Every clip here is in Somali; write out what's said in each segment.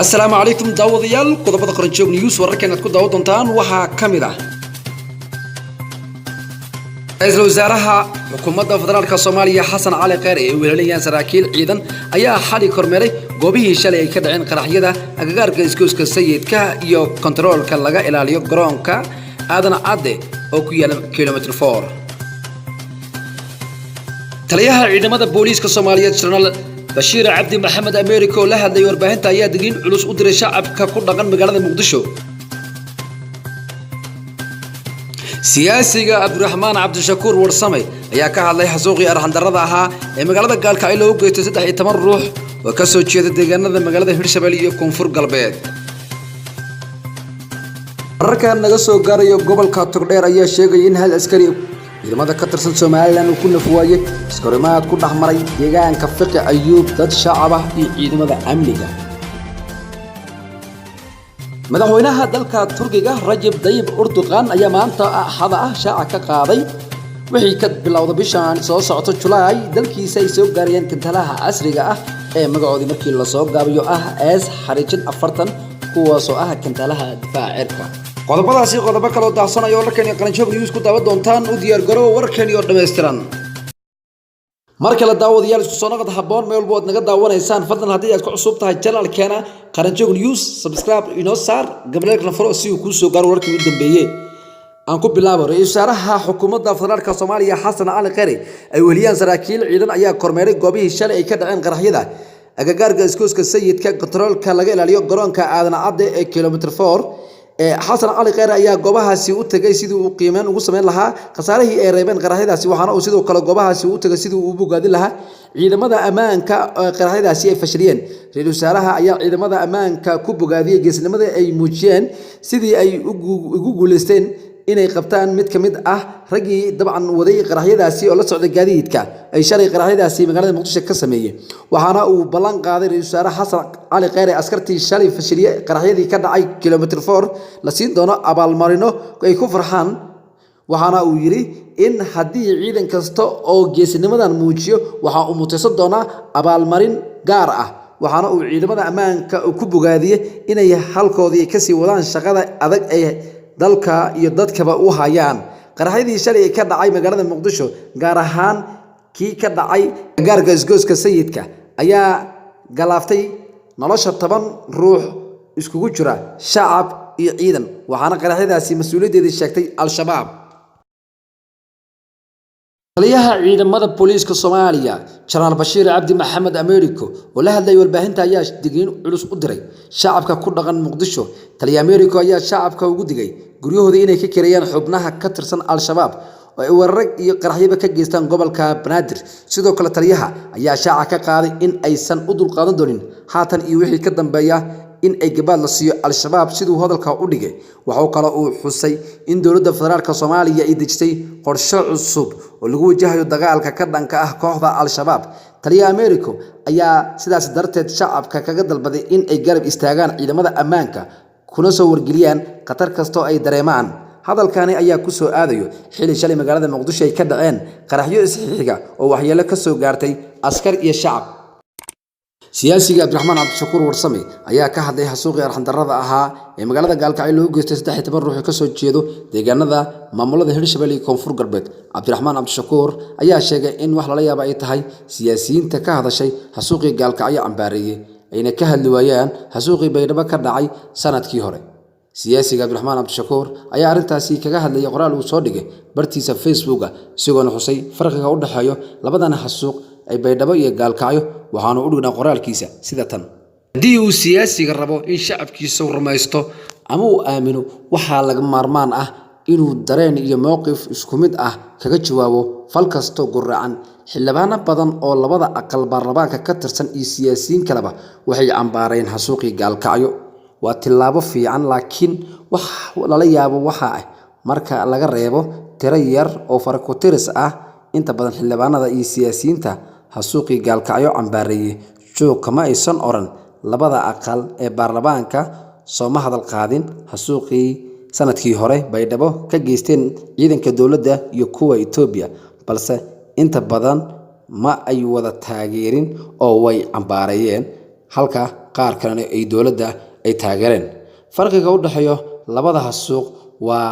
Asalaamu calaykum daawadayaal, qodobada Qaranjoog News wararkan aad ku daawan doontaan waxaa ka mid ah: ra-iisul wasaaraha xukuumadda federaalka Soomaaliya Xasan Cali Kheyr ee wehelinayaan saraakiil ciidan ayaa xali kormeeray goobihii shalay ay ka dhaceen qaraxyada agagaarka isgoyska Sayidka iyo kontaroolka laga ilaaliyo garoonka Aadan Cadde oo ku yaala Kilometer 4. Taliyaha ciidamada booliiska Soomaaliyeed, Jenaraal Bashiir Cabdi Maxamed America, oo la hadlayay warbaahinta ayaa digniin culus u diray shacabka ku dhaqan magaalada Muqdisho. Siyaasiga Cabdiraxmaan Cabdishakuur Warsame ayaa ka hadlay xasuuqii arxandarrada ahaa ee magaalada Gaalkacyo loogu geystay 13 ruux oo ka soo jeeda deegaanada magaalada Hirshabelle iyo Koonfur Galbeed. Wararka naga soo gaaraya gobolka Togdheer ayaa sheegaya in hal askari ciidamada ka tirsan Somalilan uu ku nafwaayey iskahorimaad ku dhex maray deegaanka Fiqi Ayuub dad shacab ah iyo ciidamada amniga. Madaxweynaha dalka Turkiga Rajab Dayib Erdogan ayaa maanta Axada ah shaaca ka qaaday wixii ka bilowda bishan soo socoto Julaay dalkiisa ay soo gaarayeen kantalaha casriga ah ee magacoodii markii lasoo gaabiyo ah S-40, kuwaasoo ah kantalaha difaaca cirka. Qodobadaasi, qodobo kaloo daahsanaya wararkani Qaranjoog News ku daawan doontaan. U diyaar garoowa wararkani oo dhammaystiran. Mar kale daawadayaal, isku soo naqad habboon meel walba ood naga daawanaysaan. Fadlan haddii aad ku cusub tahay channelkeena Qaranjoog News, subscribe inoo saar, gambaleelkana furo si uu kuu soo gaaro wararkii u dambeeyey. Aan ku bilaabo: ra-iisul wasaaraha xukuumadda federaalka Soomaaliya Xasan Cali Kheyre ay weheliyaan saraakiil ciidan ayaa kormeeray goobihii shalay ay ka dhaceen qaraxyada agagaarka iskooska Sayidka, kontaroolka laga ilaaliyo garoonka Aadan Cadde ee Kilometer 4. Xasan Cali Kheyre ayaa goobahaasi u tegay sidii uu qiimeyn ugu sameyn lahaa khasaarihii ay reebeen qaraxyadaasi, waxaana uu sidoo kale goobahaasi u tegay sidii uu u bogaadin lahaa ciidamada ammaanka qaraxyadaasi ay fashiliyeen. Ra-iisul wasaaraha ayaa ciidamada ammaanka ku bogaadiyey geesnimada ay muujiyeen sidii ay ugu guuleysteen inay qabtaan mid ka mid ah raggii dabcan waday qaraxyadaasi oo la socday gaadiidka ay shalay qaraxyadaasi magaalada Muqdisho ka sameeyey. Waxaana uu ballan qaaday ra-iisul wasaare Xasan Cali Kheyre askartii shalay fashiliyey qaraxyadii ka dhacay Kilometer 4 la siin doono abaalmarino ay ku farxaan. Waxaana uu yidhi in haddii ciidan kasta oo geesinimadan muujiyo, waxa uu mutaysan doonaa abaalmarin gaar ah. Waxaana uu ciidamada ammaanka ku bogaadiyey inay halkoodii kasii wadaan shaqada adag ay dalka iyo dadkaba u hayaan. Qaraxyadii shalay ka dhacay magaalada Muqdisho, gaar ahaan kii ka dhacay gaarka isgoyska Sayidka, ayaa galaaftay nolosha 10 ruux iskugu jira shacab iyo ciidan, waxaana qaraxyadaasi mas-uuliyaddeedii sheegtay Al-Shabaab. Taliyaha ciidamada booliiska Soomaaliya, Jenaraal Bashiir Cabdi Maxamed Americo, oo la hadlayay warbaahinta ayaa digniin culus u diray shacabka ku dhaqan Muqdisho. Taliya Americo ayaa shacabka ugu digay guryahooda inay ka kireeyaan xubnaha ka tirsan Al-Shabaab oo ay weerar iyo qaraxyaba ka geystaan gobolka Banaadir. Sidoo kale taliyaha ayaa shaaca ka qaaday in aysan u dulqaadan doonin haatan iyo wixii ka dambeeya in ay gabaad la siiyo Al-Shabaab, siduu hadalka u dhigay. Waxuu kale uu xusay in dowladda federaalka Soomaaliya ay dejisay qorshe cusub oo lagu wajahayo dagaalka ka dhanka ah kooxda Al-Shabaab. Taliya Americo ayaa sidaas darteed shacabka kaga dalbaday in ay garab istaagaan ciidamada ammaanka kuna soo wargeliyaan khatar kastoo ay dareemaan. Hadalkani ayaa ku soo aadayo xili shalay magaalada Muqdisho ay ka dhaceen qaraxyo isxiga oo waxyeelo ka soo gaartay askar iyo shacab. Siyaasiga Cabdiraxmaan Cabdishakuur Warsame ayaa ka hadlay xasuuqii arxandarrada ahaa ee magaalada Gaalkacyo loogu geystay 13 ruux oo kasoo jeedo deegaanada maamulada Hirshabelle iyo Koonfur Galbeed. Cabdiraxmaan Cabdishakuur ayaa sheegay in wax lala yaaba ay tahay siyaasiyiinta ka hadashay xasuuqii Gaalkacyo cambaareeyey ayna ka hadli waayaan xasuuqii Baydhabo ka dhacay sanadkii hore. Siyaasiga Cabdiraxmaan Cabdishakuur ayaa arrintaasi kaga hadlayay qoraal uu soo dhigay bartiisa Facebooka, isagoona xusay farqiga u dhexeeyo labadan xasuuq ay Baydhabo iyo Gaalkacyo. Waxaanu u dhignaa qoraalkiisa sida tan: haddii uu siyaasiga rabo in shacabkiisa rumaysto ama uu aamino, waxaa laga maarmaan ah inuu dareen iyo mowqif isku mid ah kaga jawaabo fal kastoo guracan. Xildhibaano badan oo labada aqal baarlamaanka ka tirsan iyo siyaasiyiin kaleba waxay cambaareen xasuuqii Gaalkacyo. Waa tillaabo fiican, laakiin wax lala yaabo waxa ah marka laga reebo tiro yar oo faraku-tiris ah, inta badan xildhibaanada iyo siyaasiyiinta xasuuqii Gaalkacyo cambaareeyey joog kama aysan oran. Labada aqal ee baarlamaanka sooma hadal qaadin xasuuqii sanadkii hore Baydhabo ka geysteen ciidanka dowladda iyo kuwa Itoobiya, balse inta badan ma ay wada taageerin oo way cambaareeyeen. halka qaar kalena ay dowladda ay taageereen. Farqiga u dhexeeya labada xasuuq waa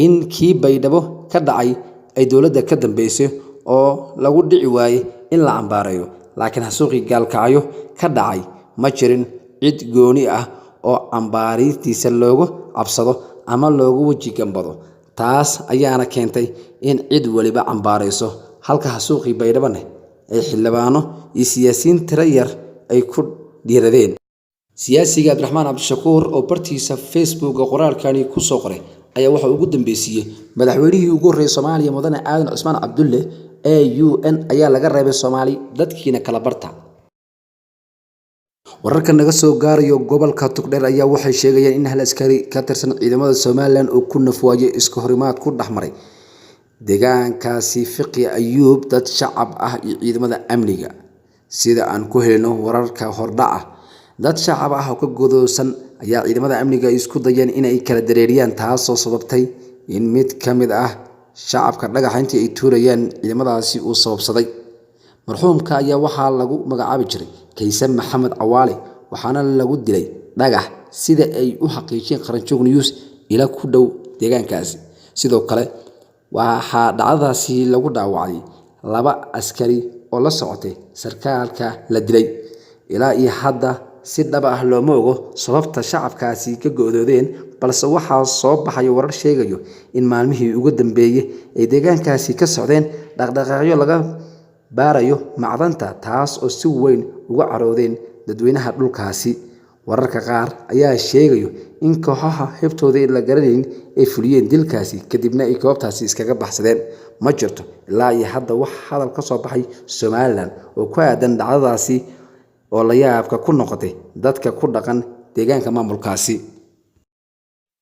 in kii Baydhabo ka dhacay ay dowladda ka dambeysay oo lagu dhici waayey in la cambaareeyo, laakiin xasuuqii Gaalkacyo ka dhacay ma jirin cid gooni ah oo cambaartiisa looga cabsado ama loogu weji gambado. Taas ayaana keentay in cid waliba cambaareyso, halka xasuuqii Baydhabona ay xildhibaano iyo siyaasiyiin tiro yar ay ku dhiiradeen. Siyaasiga Cabdiraxmaan Cabdishakuur oo bartiisa Facebook qoraalkani ku soo qoray ayaa waxa ugu dambeysiyey madaxweynihii ugu horreeyay Soomaaliya, Mudane Aadan Cusmaan Cabdulle. AUN ayaa laga reebay Soomaali, dadkiina kala barta. Wararka naga soo gaarayo gobolka Togdheer ayaa waxay sheegayaan in hal askari ka tirsan ciidamada Somalilan uu ku nafwaayay iska horimaad ku dhexmaray deegaankaasi Fiqi Ayuub dad shacab ah iyo ciidamada amniga. Sida aan ku helno wararka hordhaca, dad shacab ah oo ka godoosan ayaa ciidamada amniga isku dayeen inay kala dareeriyaan, taasoo sababtay in mid ka mid ah shacabka dhagaxa intii ay tuurayeen ciidamadaasi uu sababsaday. Marxuumka ayaa waxaa lagu magacaabi jiray Kayse Maxamed Cawaale, waxaana lagu dilay dhagax, sida ay u xaqiijiyeen Qaranjoog News ila ku dhow deegaankaasi. Sidoo kale waxaa dhacdadaasi lagu dhaawacay laba askari oo la socotay sarkaalka la dilay. Ilaa iyo hadda si dhab ah looma ogo sababta shacabkaasi ka go'doodeen, balse waxaa soo baxaya warar sheegayo in maalmihii ugu dambeeyay ay deegaankaasi ka socdeen dhaqdhaqaaqyo laga baarayo macdanta, taas oo si weyn uga caroodeen dadweynaha dhulkaasi. Wararka qaar ayaa sheegayo in kooxaha heybtooda la garanayn ay fuliyeen dilkaasi, kadibna ay goobtaasi iskaga baxsadeen. Ma jirto ilaa iyo hadda wax hadal ka soo baxay Somalilan oo ku aadan dhacdadaasi oo la yaabka ku noqotay dadka ku dhaqan deegaanka maamulkaasi.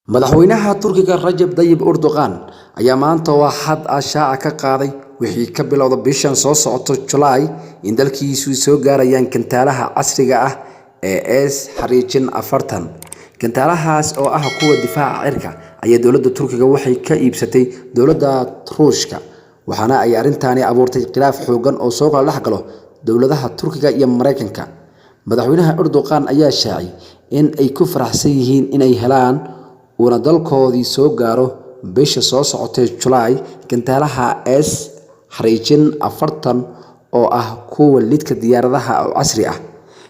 Madaxweynaha Turkiga Rajab Tayyip Erdogan ayaa maanta oo Axad ah shaaca ka qaaday wixii ka bilowda bishan soo socoto Julaay in dalkiisu soo gaarayaan gantaalaha casriga ah ee S-40. Gantaalahaas oo ah kuwa difaaca cirka ayaa dowladda Turkiga waxay ka iibsatay dowladda Ruushka, waxaana ay arrintani abuurtay khilaaf xooggan oo soo kala dhex galo dowladaha Turkiga iyo Mareykanka. Madaxweynaha Erdogan ayaa shaaciyay in ay ku faraxsan yihiin inay helaan uuna dalkoodii soo gaaro bisha soo socotay Julaay gantaalaha S-40 oo ah kuwa lidka diyaaradaha oo casri ah.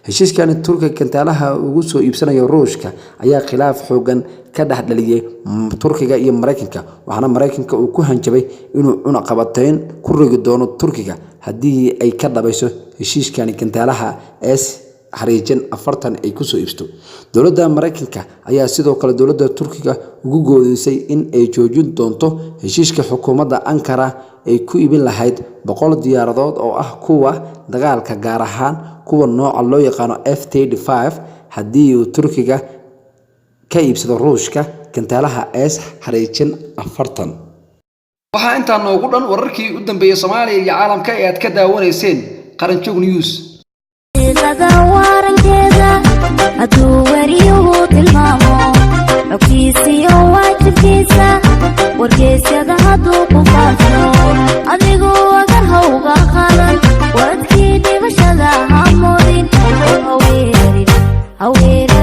Heshiiskani Turkiga gantaalaha ugu soo iibsanayo Ruushka ayaa khilaaf xooggan ka dhex dhaliyay Turkiga iyo Mareykanka, waxaana Mareykanka uu ku hanjabay inuu cunaqabatayn ku rogi doono Turkiga haddii ay ka dhabayso heshiiskani gantaalaha S-40 ay kusoo iibsato. Dowladda Mareykanka ayaa sidoo kale dowladda Turkiga ugu goodisay in ay joojin doonto heshiiska xukuumadda Ankara ay ku iibin lahayd 100 diyaaradood oo ah kuwa dagaalka, gaar ahaan kuwa nooca loo yaqaano F-35, haddii uu Turkiga ka iibsado Ruushka gantaalaha S-40. Waxaa intaa noogu dhan wararkii u dambeeyay Soomaaliya iyo caalamka ee aad ka daawanayseen Qaranjoog News. Warankeeda hadduu wariyuhu tilmaamo xogtiisiyo waajibkiisa, wargeysyada hadduu ku faafo, adigu agar hawga qadan, waradkii dhibashada hamoodin, haweerarin haweerarin.